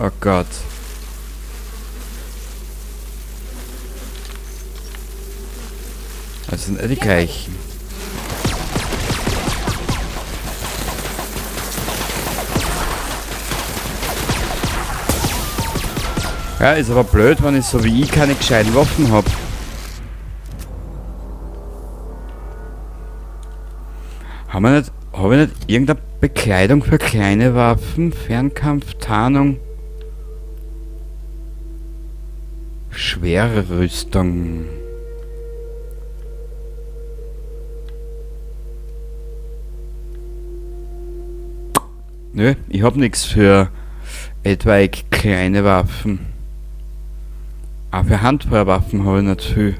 Oh Gott. Das sind die gleichen. Ja, ist aber blöd, wenn ich so wie ich keine gescheiten Waffen hab. Haben wir nicht, habe ich nicht irgendeine Bekleidung für kleine Waffen? Fernkampf, Tarnung? Schwere Rüstung. Nö, ich hab nix für etwaig kleine Waffen. Auch für Handfeuerwaffen habe ich nicht viel.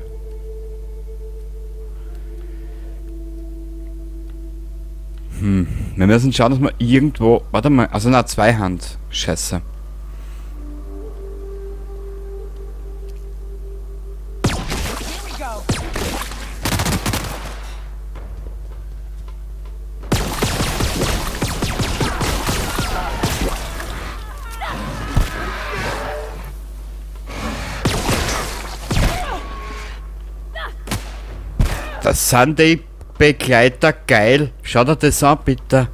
Wir müssen schauen, dass wir irgendwo... Warte mal, also na, Zweihand. Scheiße. Das sind die Begleiter, geil. Schau dir das an, bitte.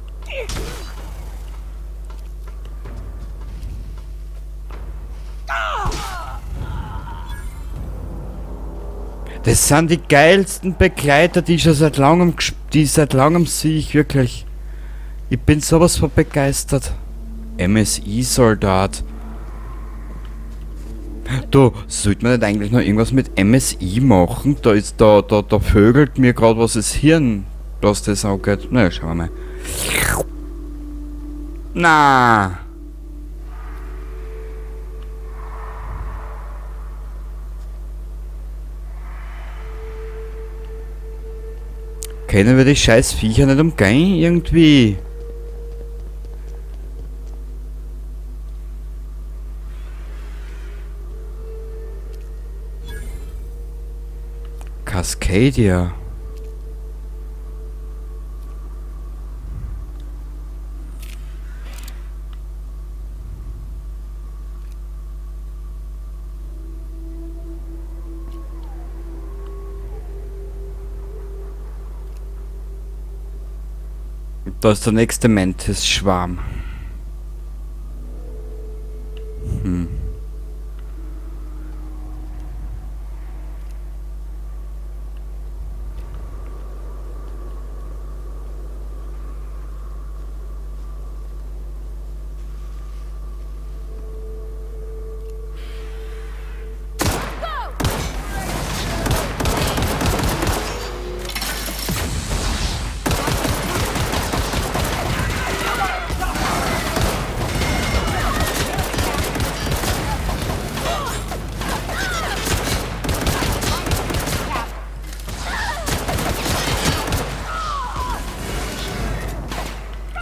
Das sind die geilsten Begleiter, die ich schon seit langem die ich seit langem sehe, ich wirklich. Ich bin sowas von begeistert. MSI-Soldat. Du, sollte man nicht eigentlich noch irgendwas mit MSI machen? Da ist, da, da, da vögelt mir grad was das Hirn, was das angeht. Naja, schauen wir mal. Na. Können wir die scheiß Viecher nicht umgehen irgendwie? Cascadia. Da ist der nächste Mantis-Schwarm.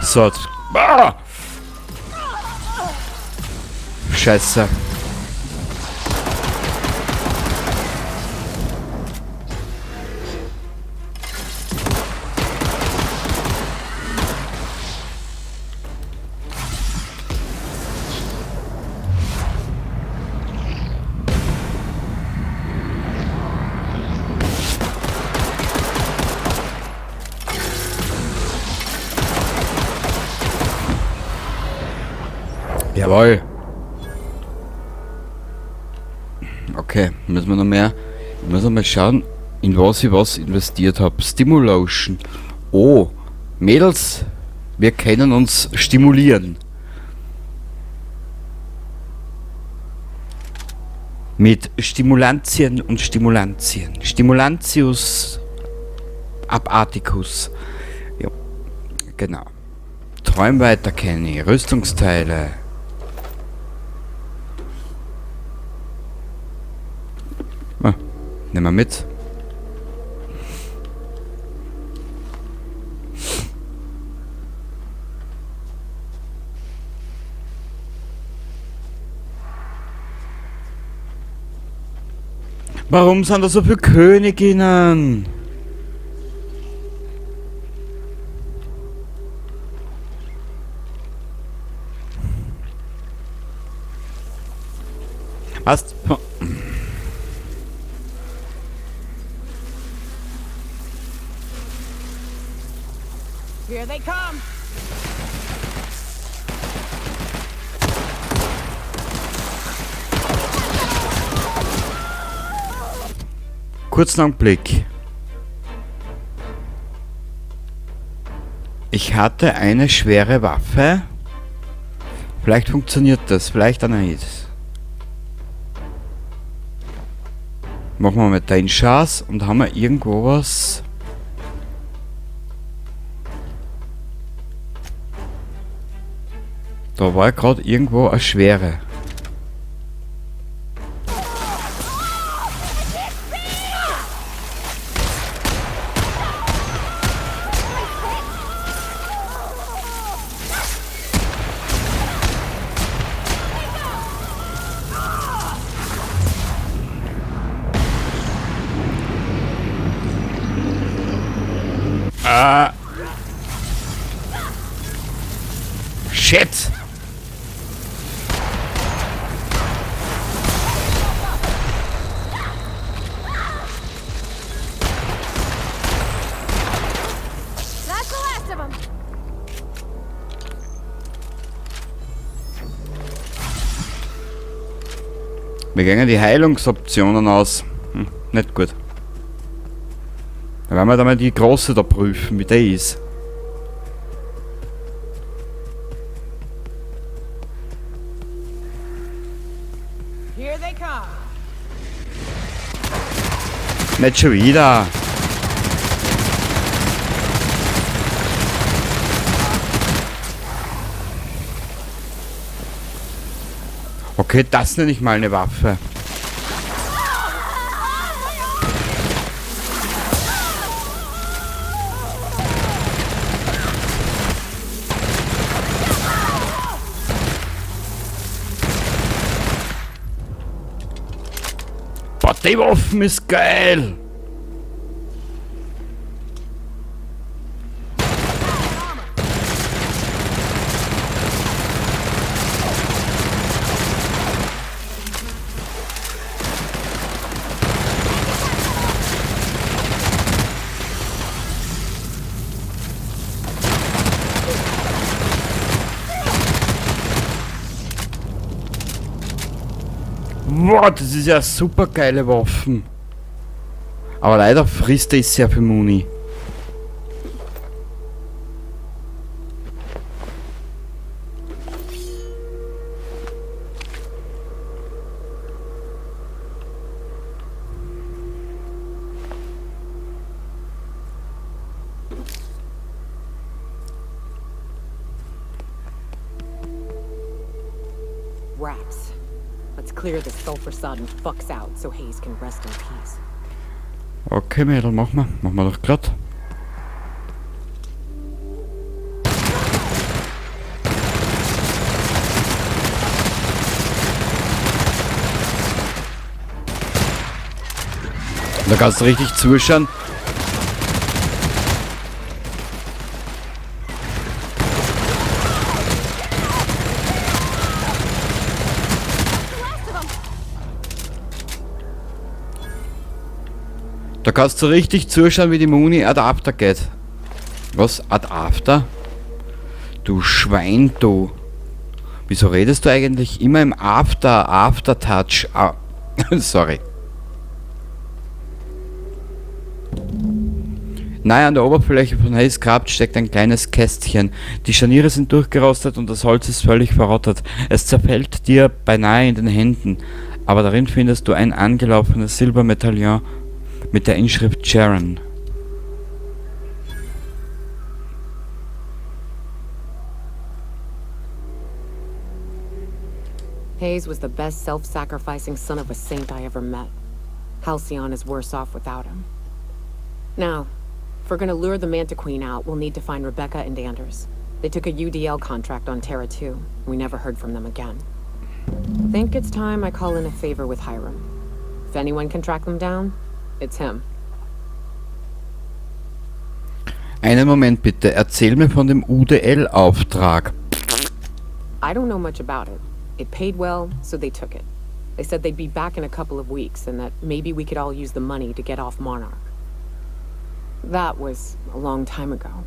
So, jetzt. Ah! Scheiße. Jawohl. Okay, müssen wir noch mehr. Ich muss noch mal schauen, in was ich was investiert hab. Stimulation. Oh, Mädels, wir können uns stimulieren. Mit Stimulantien und Stimulantien. Stimulantius abarticus. Ja, genau. Träum weiter, Kenny. Rüstungsteile. Ah, nehmen wir mit. Warum sind da so viele Königinnen? Passt. Here they come. Kurzen Augenblick. Ich hatte eine schwere Waffe. Vielleicht funktioniert das, vielleicht auch nicht. Machen wir mit den Chance und haben wir irgendwo was? Da war gerade irgendwo eine schwere. Ah. Shit! That's the last of them. Mir gingen die Heilungsoptionen aus. Nicht gut. Dann werden wir da mal die große da prüfen, wie der ist. Here they come. Nicht schon wieder. Okay, das nenne ich mal eine Waffe. Boah, die Waffen ist geil! Boah, das ist ja super geile Waffen. Aber leider frisst er sehr viel Muni. Rats. Let's clear the sulfur-sodden fucks out so Hayes can rest in peace. Okay, Mädel, machen wir. Machen wir doch grad. Da kannst du richtig zuschauen. Da kannst du richtig zuschauen, wie die Muni ad after geht. Was? Ad after? Du Schwein, du. Wieso redest du eigentlich immer im After, Aftertouch? Ah, sorry. Nahe an der Oberfläche von Hayes Grab steckt ein kleines Kästchen. Die Scharniere sind durchgerostet und das Holz ist völlig verrottet. Es zerfällt dir beinahe in den Händen. Aber darin findest du ein angelaufenes Silbermedaillon mit der Inschrift Charon. Hayes was the best self-sacrificing son of a saint I ever met. Halcyon is worse off without him. Now, if we're going to lure the Mantiqueen out, we'll need to find Rebecca and Anders. They took a UDL contract on Terra 2. We never heard from them again. Think it's time I call in a favor with Hiram. If anyone can track them down, it's him. Einen Moment bitte, erzähl mir von dem UDL-Auftrag. I don't know much about it. It paid well, so they took it. They said they'd be back in a couple of weeks and that maybe we could all use the money to get off Monarch. That was a long time ago.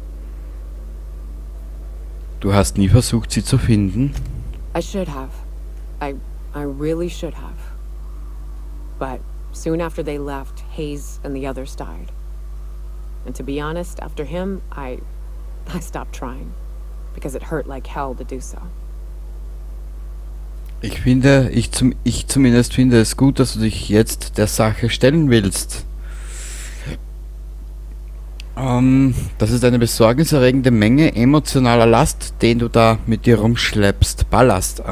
Du hast nie versucht, sie zu finden? I should have. I really should have. But soon after they left, Hayes and the others died. And to be honest, after him, I stopped trying. Because it hurt like hell to do so. Ich zumindest finde es gut, dass du dich jetzt der Sache stellen willst. Das ist eine besorgniserregende Menge emotionaler Last, den du da mit dir rumschleppst. Ballast.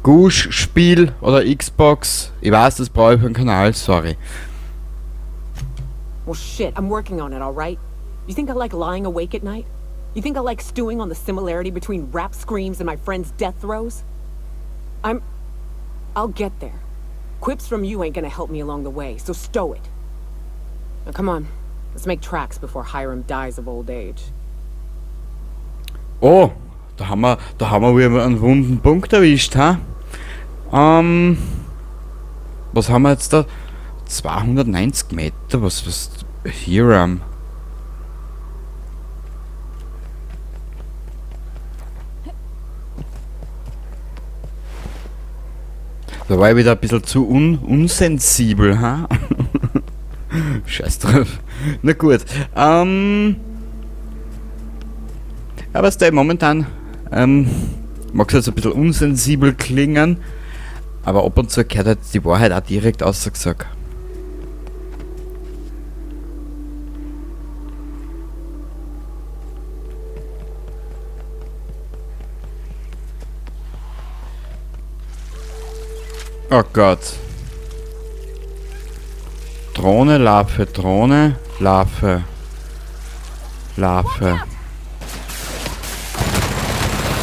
Gush, Spiel oder Xbox. Ich weiß, das brauche ich für den Kanal, sorry. Well, shit, I'm working on it, all right? You think I like lying awake at night? You think I like stewing on the similarity between rap screams and my friend's death throes? I'll get there. Quips from you ain't gonna help me along the way, so stow it. Now come on, let's make tracks before Hiram dies of old age. Oh, da haben wir wieder einen wunden Punkt erwischt, ha? Was haben wir jetzt da? 290 Meter, was, Hiram. Da war ich wieder ein bisschen zu unsensibel, ha? Scheiß drauf. Na gut. Aber es ist momentan, mag es jetzt ein bisschen unsensibel klingen, aber ab und zu gehört halt die Wahrheit auch direkt ausgesagt. Oh Gott. Drohne, Larve, Drohne, Larve. Larve.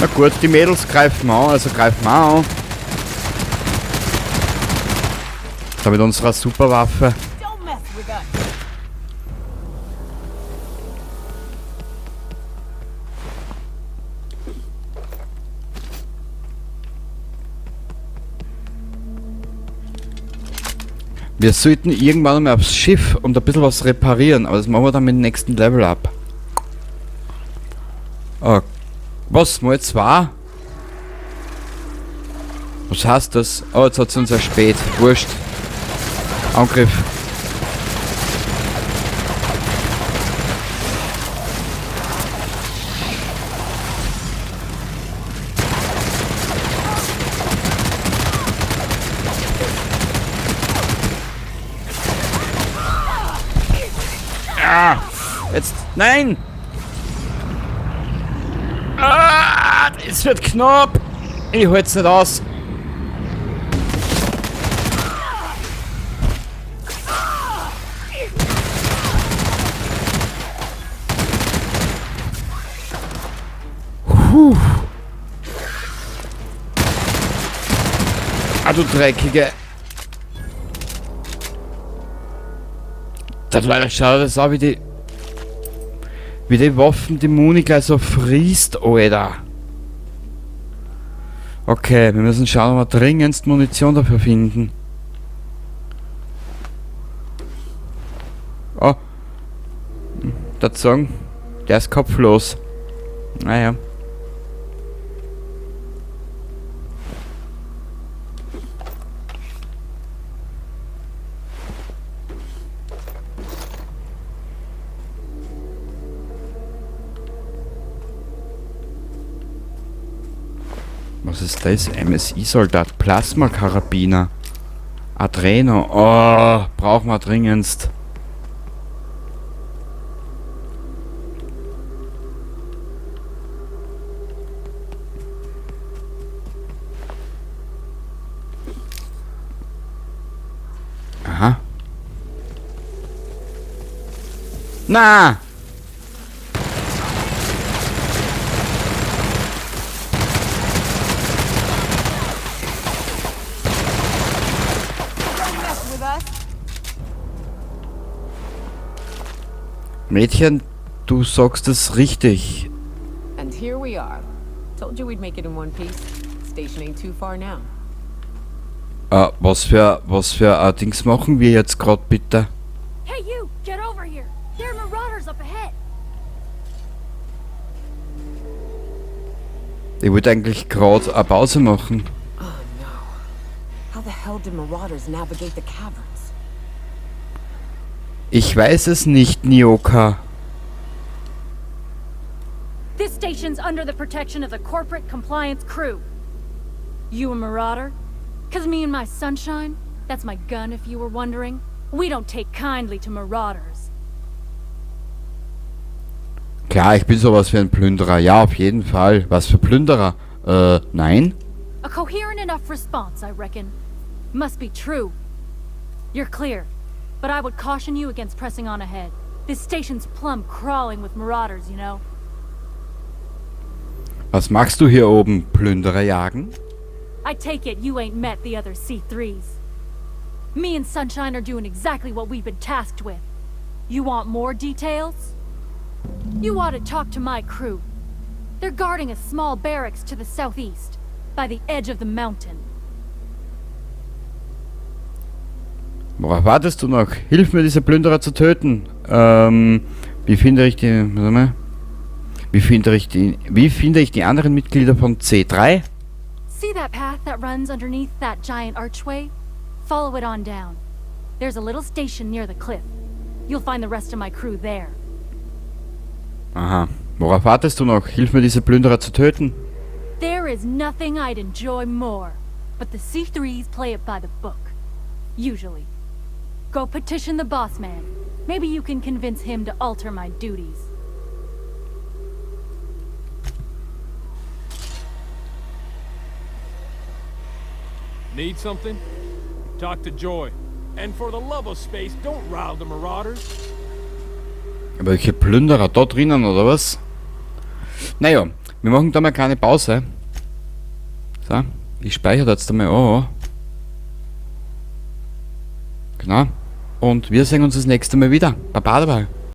Na gut, die Mädels greifen an, also greifen wir an. Da mit unserer Superwaffe. Wir sollten irgendwann mal aufs Schiff und ein bisschen was reparieren, aber das machen wir dann mit dem nächsten Level up. Oh, was? Mal 2? Was heißt das? Oh, jetzt hat's uns erspäht. Wurscht. Angriff. Ah, jetzt. Nein! Ah, es wird knapp! Ich halt's nicht aus. Puh. Ah, du Dreckige. Das leider schaut das auch, wie die Waffen die Muni gleich so frisst, Alter. Okay, wir müssen schauen, ob wir dringendst Munition dafür finden. Oh. Das sagen, der ist kopflos. Naja. Was ist das? MSI-Soldat, Plasma-Karabiner, Adreno. Oh, brauchen wir dringendst. Aha. Na! Mädchen, du sagst es richtig. And here we are. Told you we'd make it in one piece. Station ain't too far now. Was für Dings machen wir jetzt gerade bitte? Hey, you! Get over here! There are marauders up ahead! Ich wollte eigentlich gerade eine Pause machen. Oh no. How the hell did marauders navigate the caverns? Ich weiß es nicht, Nyoka. This station's under the protection of the corporate compliance crew. You a marauder? 'Cause me and my Sunshine, that's my gun if you were wondering, we don't take kindly to marauders. Klar, ich bin sowas wie ein Plünderer. Ja, auf jeden Fall. Was für Plünderer? Nein? A coherent enough response, I reckon. Must be true. You're clear, but I would caution you against pressing on ahead. This station's plumb crawling with marauders. Was machst du hier oben? Plünderer jagen? I take it you ain't met the other C3s. Me and Sunshine are doing exactly what we've been tasked with. You want more details? You ought to talk to my crew. They're guarding a small barracks to the southeast, by the edge of the mountain. Worauf wartest du noch? Hilf mir, diese Plünderer zu töten. Wie finde ich die... Warte mal. Wie finde ich die anderen Mitglieder von C3? See that path that runs underneath that giant archway? Follow it on down. There's a little station near the cliff. You'll find the rest of my crew there. Aha. Worauf wartest du noch? Hilf mir, diese Plünderer zu töten. There is nothing I'd enjoy more, but the C3s play it by the book. Usually. Go petition the boss man. Maybe you can convince him to alter my duties. Need something? Talk to Joy. And for the love of space, don't rile the marauders. Welche Plünderer? Da drinnen, oder was? Naja, wir machen da mal eine kleine Pause. So, ich speichere das jetzt einmal an. Genau. Und wir sehen uns das nächste Mal wieder. Baba dabei.